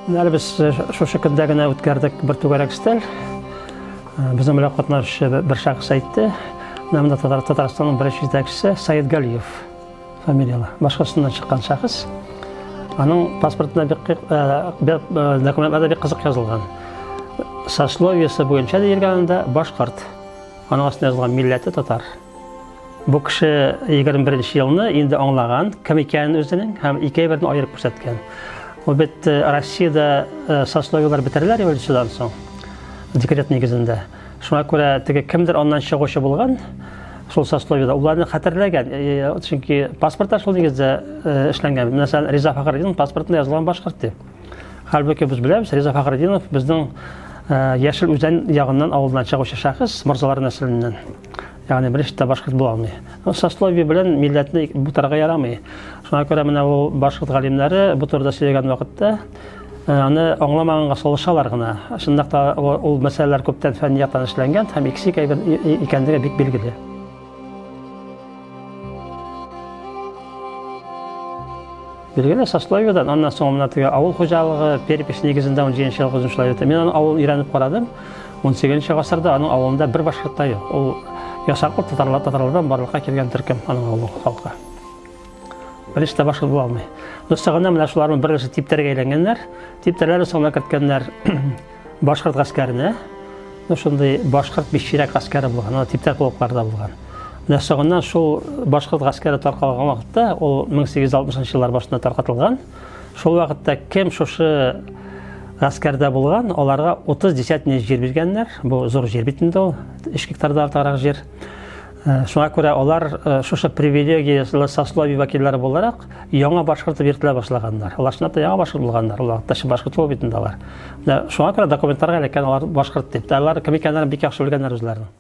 Әле без шушы көндә генә үткәрдек бер түгәрәк өстәл. Безнең белән катнашучы бер шәхес әйтте. Менә монда Татар Татарстанның беренче җитәкчесе Саид Галиев фамилияле. Башкортстаннан чыккан шәхес. Аның паспортында бик документларда бик кызык язылган. Сословиесе буенча диелгән анда башкорт. Аның астында язылган милләте татар. Бу кеше 21 нче елны инде аңлаган, кем икәнен үзенең һәм ике әйберне аерып күрсәткән. Ул бит э, Россиядә э, сословиеләр бетерелә революциядән соң, декрет нигезендә. Шуңа күрә теге кемдер аннан чыгучы булган, шул сословиедә, уларны хәтерләгән. Э, чөнки паспортта шул нигездә эшләнгән. Мәсәлән, Риза Фәхретдинов паспортында язылган башкорт дип. Хәлбуки без беләбез, Риза Фәхретдинов безнең Яшел Үзән ягыннан авылдан чыгучы шәхес, морзалар нәселеннән. Ягъни берничек тә башкорт була алмый. Сословие белән милләтне бутарга ярамый. Шуңа күрә менә ул башкорт галимнәре бу турыда сөйләгән вакытта э, аны аңламаганга салышалар гына. Чынлап та ул мәсьәләләр күптән фәнни яктан эшләнгән һәм икесе ике әйбер икәнлеге бик билгеле. Билгеле, сословиедан, аннан соң менә теге авыл хуҗалыгы, перепись нигезендә 17 ел озын шулай үтә. Мин аның авылын өйрәнеп карадым. 18 гасырда аның авылында бер башкорт та юк. Ул ясаклы татарлар, татарлардан барлыкка килгән төркем аның авылы халкы. Беренче дә башкорт була алмый. Дустыгына менә шуларның беренче типтәргә әйләнгәннәр. Типтәрләр соңына керткәннәр башкорт гаскәренә. Ну, шундый башкорт бишчирәк гаскәре булган, аны типтәр полкларда булган. Менә соңыннан шул башкорт гаскәре таркалган вакытта, ул 1860 еллар башында таркатылган. Шул вакытта кем шушы гаскәрдә булган, аларга 30 десятина җир биргәннәр. Бу зур җир бит инде ул, 3 гектардан артыграк җир. Э, шуңа күрә алар э, шушы привилегияле сословие вәкилләре буларак яңа башкорт дип йөртелә башлаганнар. Алар чынлап та яңа башкорт булганнар. Ул вакытта чын башкорт булып бит инде алар. Менә шуңа күрә документларга эләккән алар башкорт дип. Алар кем икәннәрен бик яхшы белгәннәр үзләренең.